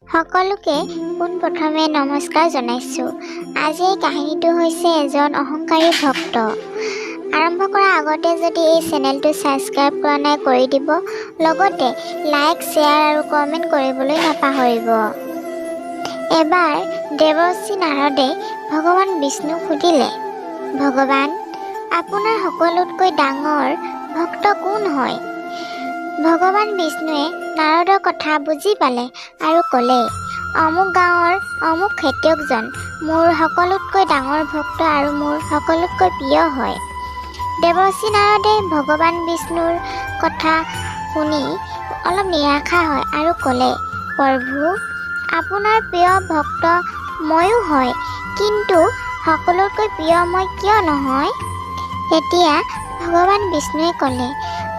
সকলোকে পোনপ্ৰথমে নমস্কাৰ জনাইছোঁ। আজি এই কাহিনীটো হৈছে এজন অহংকাৰী ভক্ত। আৰম্ভ কৰাৰ আগতে যদি এই চেনেলটো ছাবস্ক্ৰাইব কৰা নাই, কৰি দিব। লগতে লাইক, শ্বেয়াৰ আৰু কমেণ্ট কৰিবলৈ নাপাহৰিব। এবাৰ দেৱৰ্ষি নাৰদে ভগৱান বিষ্ণুক সুধিলে, "ভগৱান, আপোনাৰ সকলোতকৈ ডাঙৰ ভক্ত কোন হয়?" ভগৱান বিষ্ণুৱে নাৰদৰ কথা বুজি পালে আৰু ক'লে, "অমুক গাঁৱৰ অমুক খেতিয়কজন মোৰ সকলোতকৈ ডাঙৰ ভক্ত আৰু মোৰ সকলোতকৈ প্ৰিয় হয়।" দেৱৰ্ষি নাৰদে ভগৱান বিষ্ণুৰ কথা শুনি অলপ নিৰাশা হয় আৰু ক'লে, "প্ৰভু, আপোনাৰ প্ৰিয় ভক্ত ময়ো হয়, কিন্তু সকলোতকৈ প্ৰিয় মই কিয় নহয়?" তেতিয়া ভগৱান বিষ্ণুৱে ক'লে,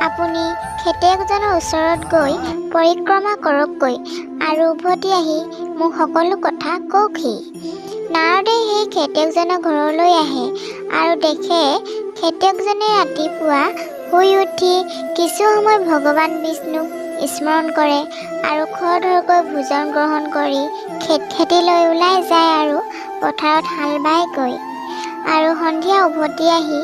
"আপুনি খেতিয়কজনৰ ওচৰত গৈ পৰিক্ৰমা কৰকগৈ আৰু উভতি আহি মোক সকলো কথা কওকহি।" নাৰদে সেই খেতিয়কজনৰ ঘৰলৈ আহে আৰু দেখে খেতিয়কজনে ৰাতিপুৱা শুই উঠি কিছু সময় ভগৱান বিষ্ণুক স্মৰণ কৰে আৰু খৰধৰকৈ ভোজন গ্ৰহণ কৰি খেতিলৈ ওলাই যায় আৰু পথাৰত হাল বায়গৈ আৰু সন্ধিয়া উভতি আহি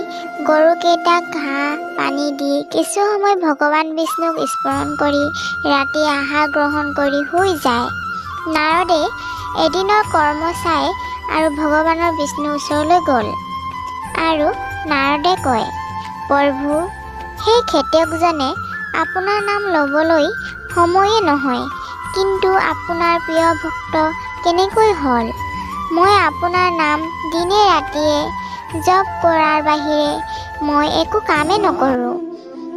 গৰুকেইটাক ঘাঁহ পানী দি কিছু সময় ভগৱান বিষ্ণুক স্মৰণ কৰি ৰাতি আহাৰ গ্ৰহণ কৰি শুই যায়। নাৰদে এদিনৰ কৰ্ম চাই আৰু ভগৱানৰ বিষ্ণুৰ ওচৰলৈ গ'ল আৰু নাৰদে কয়, "প্ৰভু, সেই খেতিয়কজনে আপোনাৰ নাম ল'বলৈ সময়ে নহয়, কিন্তু আপোনাৰ প্ৰিয় ভক্ত কেনেকৈ হ'ল? মই আপোনাৰ নাম দিনে ৰাতিয়ে জপ কৰাৰ বাহিৰে মই একো কামেই নকৰোঁ।"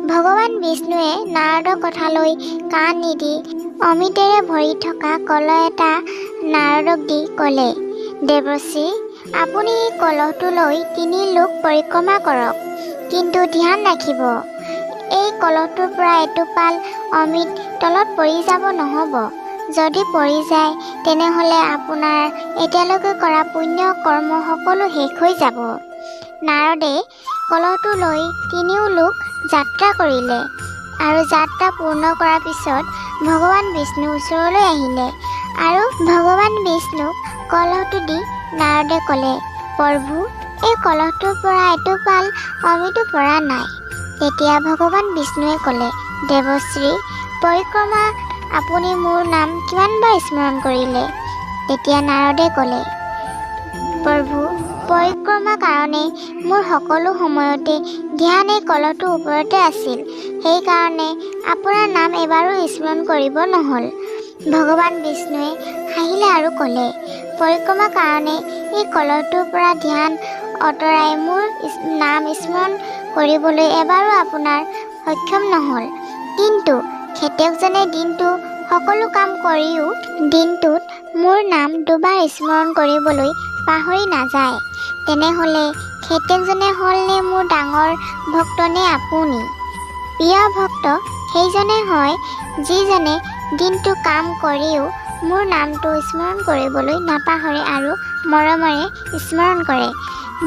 ভগৱান বিষ্ণুৱে নাৰদৰ কথালৈ কাণ নিদি অমৃতেৰে ভৰি থকা কলহ এটা নাৰদক দি ক'লে, "দেৱৰ্ষি, আপুনি এই কলহটো লৈ তিনি লোক পৰিক্ৰমা কৰক। কিন্তু ধ্যান ৰাখিব, এই কলহটোৰ পৰা এটোপাল অমৃত তলত পৰি যাব নহ'ব। যদি পৰি যায়, তেনেহ'লে আপোনাৰ এতিয়ালৈকে কৰা পুণ্য কৰ্ম সকলো শেষ হৈ যাব।" নাৰদে কলহটো লৈ তিনিও লোক যাত্ৰা কৰিলে আৰু যাত্ৰা পূৰ্ণ কৰাৰ পিছত ভগৱান বিষ্ণুৰ ওচৰলৈ আহিলে আৰু ভগৱান বিষ্ণুক কলহটো দি নাৰদে ক'লে, "প্ৰভু, এই কলহটোৰ পৰা এটোপাল অমৃতো পৰা নাই।" তেতিয়া ভগৱান বিষ্ণুৱে ক'লে, "দেৱৰ্ষি, পৰিক্ৰমা আপুনি মোৰ নাম কিমানবাৰ স্মৰণ কৰিলে?" তেতিয়া নাৰদে ক'লে, "প্ৰভু, পৰিক্ৰমা কাৰণে মোৰ সকলো সময়তে ধ্যান এই কলহটোৰ ওপৰতে আছিল। সেইকাৰণে আপোনাৰ নাম এবাৰো স্মৰণ কৰিব নহ'ল।" ভগৱান বিষ্ণুৱে হাঁহিলে আৰু ক'লে, "পৰিক্ৰমা কাৰণে এই কলহটোৰ পৰা ধ্যান আঁতৰাই মোৰ নাম স্মৰণ কৰিবলৈ এবাৰো আপোনাৰ সক্ষম নহ'ল। কিন্তু খেতিয়কজনে দিনটো সকলো কাম কৰিও দিনটোত মোৰ নাম দুবাৰ স্মৰণ কৰিবলৈ পাহৰি নাযায়। তেনেহ'লে খেতিয়কজনে হ'ল নে মোৰ ডাঙৰ ভক্ত নে আপুনি? প্ৰিয় ভক্ত সেইজনে হয়, যিজনে দিনটো কাম কৰিও মোৰ নামটো স্মৰণ কৰিবলৈ নাপাহৰে আৰু মৰমেৰে স্মৰণ কৰে।"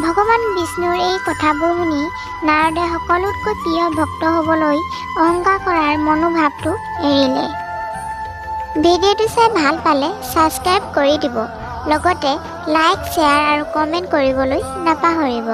ভগৱান বিষ্ণুৰ এই কথাবোৰ শুনি নাৰদে সকলোতকৈ প্ৰিয় ভক্ত হ'বলৈ অহংকাৰ কৰাৰ মনোভাৱটো এৰিলে। ভিডিঅ'টো চাই ভাল পালে ছাবস্ক্ৰাইব কৰি দিব। লগতে লাইক, শ্বেয়াৰ আৰু কমেণ্ট কৰিবলৈ নাপাহৰিব।